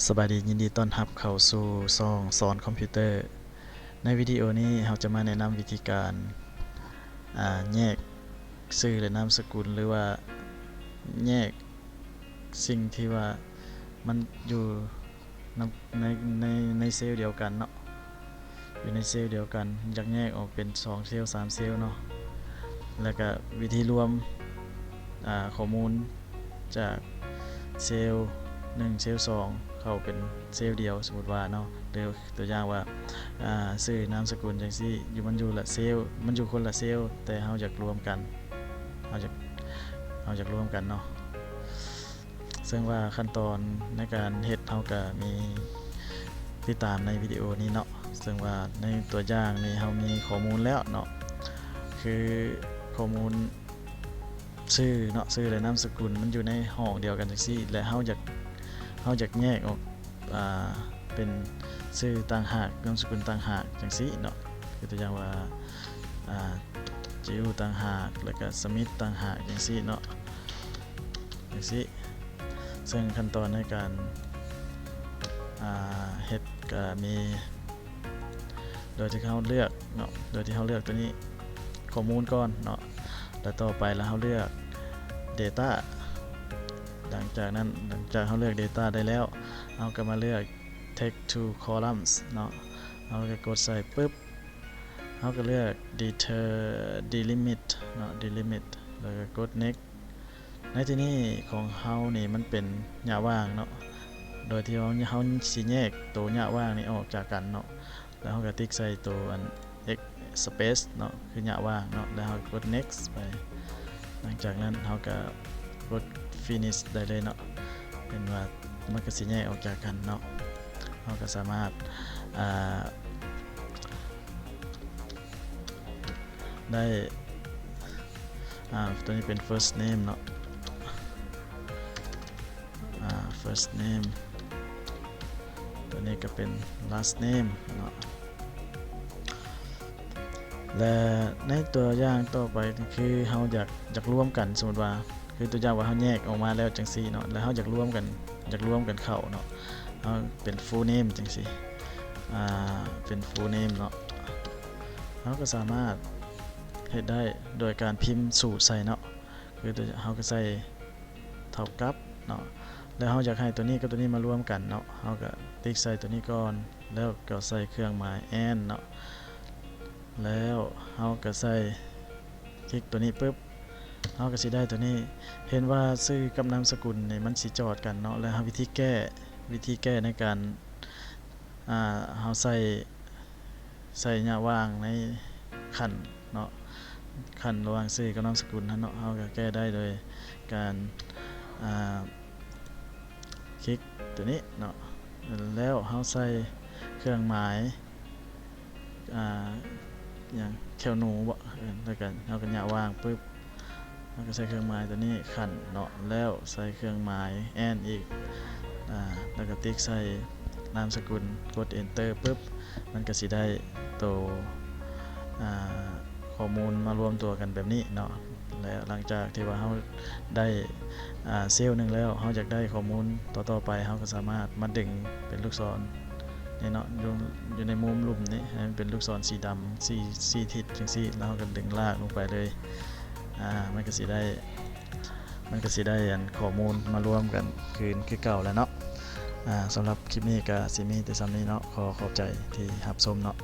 ສະບາຍດີ, ຍິນດີຕ້ອນຮັບເຂົ້າສູ່ຊ່ອງສອນຄອມພິວເຕີ. ໃນວິດີໂອນີ້ເຮົາຈະມາແນະນຳວິທີການ ອາ ແຍກຊື່ ແລະ ນາມສະກຸນ ຫຼືວ່າແຍກສິ່ງທີ່ວ່າມັນຢູ່ນຳ ໃນ ໃນ ໃນເຊວດຽວກັນເນາະ. ຢູ່ໃນເຊວດຽວກັນ ຢາກແຍກອອກເປັນສອງເຊວ ສາມເຊວເນາະ. ແລ້ວກະວິທີລວມ ອາ ຂໍ້ມູນຈາກເຊວໜຶ່ງ ເຊວສອງ ເຂົ້າເປັນເຊວດຽວ ສົມມຸດວ່າເນາະ. ຫຼືຕົວຢ່າງວ່າ ອາ ຊື່ນາມສະກຸນຈັ່ງຊີ້ ຢູ່ ມັນຢູ່ລະເຊວ ມັນຢູ່ຄົນລະເຊວ ແຕ່ເຮົາຢາກລວມກັນ ເຮົາຢາກ ເຮົາຢາກລວມກັນເນາະ. ເຊິ່ງວ່າຂັ້ນຕອນໃນການເຮັດເຮົາກະມີຕິດຕາມໃນວິດີໂອນີ້ເນາະ. ເຊິ່ງວ່າໃນຕົວຢ່າງນີ້ເຮົາມີຂໍ້ມູນແລ້ວເນາະ ຄືຂໍ້ມູນຊື່ເນາະ ຊື່ ແລະ ນາມສະກຸນ ມັນຢູ່ໃນຫ້ອງດຽວກັນຈັ່ງຊີ້ ແລະ ເຮົາຢາກ ເຮົາຢາກແຍກອອກ ອາ ເປັນຊື່ຕ່າງຫາກ ນາມສະກຸນຕ່າງຫາກຈັ່ງຊີ້ເນາະ. ຄືຕົວຢ່າງວ່າ ອາ ຈິວຕ່າງຫາກ ແລ້ວກະສະມິດຕ່າງຫາກຈັ່ງຊີ້ເນາະ ຈັ່ງຊີ້. ເຊິ່ງຂັ້ນຕອນໃນການ ອາ ເຮັດກະມີ ໂດຍທີ່ເຮົາເລືອກເນາະ ໂດຍທີ່ເຮົາເລືອກຕົວນີ້ ຂໍ້ມູນກ່ອນເນາະ ແລ້ວຕໍ່ໄປລະເຮົາເລືອກ Data. ຫຼັງຈາກນັ້ນ ຫຼັງຈາກເຮົາເລືອກ Data ໄດ້ແລ້ວ ເຮົາກະມາເລືອກ Text to Columns ເນາະ. ເຮົາກະກົດໃສ່ປຶບ ເຮົາກະເລືອກ Deter Delimit ເນາະ Delimit ແລ້ວກະກົດ Next. ໃນທີ່ນີ້ຂອງເຮົານີ້ມັນເປັນຫຍ້າຫວ່າງເນາະ ໂດຍທີ່ເຮົາ ເຮົາຊິແຍກໂຕຫຍ້າຫວ່າງນີ້ອອກຈາກກັນເນາະ. ແລ້ວເຮົາກະຕິກໃສ່ໂຕອັນ X Space ເນາະ ຄືຫຍ້າຫວ່າງເນາະ ແລ້ວເຮົາກະກົດ Next ໄປ. ຫຼັງຈາກນັ້ນເຮົາກະກົດ Finish ໄດ້ເລີຍເນາະ. ເຫັນວ່າມັນກະຊິແຍກອອກຈາກກັນເນາະ. ເຮົາກະສາມາດ ອາ ໄດ້ ອາ ຕົວນີ້ເປັນ First Name ເນາະ ອາ First Name ຕົວນີ້ກະເປັນ Last Name ເນາະ. ແລະ ໃນຕົວຢ່າງຕໍ່ໄປກະຄືເຮົາຢາກ ຢາກລວມກັນ ສົມມຸດວ່າ ຄືຕົວຢ່າງວ່າເຮົາແຍກອອກມາແລ້ວຈັ່ງຊີ້ເນາະ ແລ້ວເຮົາຢາກລວມກັນ ຢາກລວມກັນເຂົ້າເນາະ ເຮົາເປັນ Full Name ຈັ່ງຊີ້ ອາ ເປັນ Full Name ເນາະ. ເຮົາກະສາມາດເຮັດໄດ້ໂດຍການພິມສູດໃສ່ເນາະ ຄືຕົວ ເຮົາກະໃສ່ເທົ່າກັບເນາະ ແລ້ວເຮົາຢາກໃຫ້ຕົວນີ້ກັບຕົວນີ້ມາລວມກັນເນາະ ເຮົາກະຕິກໃສ່ຕົວນີ້ກ່ອນ ແລ້ວກະໃສ່ເຄື່ອງໝາຍ and ເນາະ ແລ້ວເຮົາກະໃສ່ ຄລິກຕົວນີ້ປຶບ ເຮົາກະຊິໄດ້ຕົວນີ້. ເຫັນວ່າຊື່ກັບນາມສະກຸນນີ້ມັນຊິຈອດກັນເນາະ ແລ້ວເຮົາ ວິທີແກ້ ວິທີແກ້ໃນການ ອາ ເຮົາໃສ່ ໃສ່ຫຍ້າຫວ່າງໃນຂັ້ນເນາະ ຂັ້ນລະຫວ່າງຊື່ກັບນາມສະກຸນຫັ້ນເນາະ ເຮົາກະແກ້ໄດ້ໂດຍການ ອາ ຄລິກຕົວນີ້ເນາະ ແລ້ວເຮົາໃສ່ເຄື່ອງໝາຍ ອາ ຫຍັງ ແຂ້ວໜູບໍ ເອີ ແລ້ວກະເຮົາກະຫຍ້າຫວ່າງປຶບ ເຮົາກະໃສ່ເຄື່ອງໝາຍຕົວນີ້ ຂັ້ນເນາະ ແລ້ວໃສ່ເຄື່ອງໝາຍ and ອີກ ອາ ແລ້ວກະຕິກໃສ່ນາມສະກຸນ ກົດ Enter ປຶບ ມັນກະຊິໄດ້ໂຕ ອາ ຂໍ້ມູນມາລວມຕົວກັນແບບນີ້ເນາະ. ແລ້ວຫຼັງຈາກທີ່ວ່າເຮົາໄດ້ ອາ ເຊວໜຶ່ງແລ້ວ ເຮົາຢາກໄດ້ຂໍ້ມູນຕໍ່ໆໄປ ເຮົາກະສາມາດມາດຶງເປັນລູກສອນນີ້ເນາະ ຢູ່ ຢູ່ໃນມຸມລຸ່ມນີ້ ໃຫ້ມັນເປັນລູກສອນສີດຳ ສີ່ ສີ່ທິດຈັ່ງຊີ້ ແລ້ວເຮົາກະດຶງລາກລົງໄປເລີຍ ອາ ມັນກະຊິໄດ້ ມັນກະຊິໄດ້ອັນຂໍ້ມູນມາລວມກັນຄືນຄືເກົ່າແລ້ວເນາະ. ອາ ສຳລັບຄລິບນີ້ກະຊິມີແຕ່ສ່ຳນີ້ເນາະ ຂໍຂອບໃຈທີ່ຮັບຊົມເນາະ.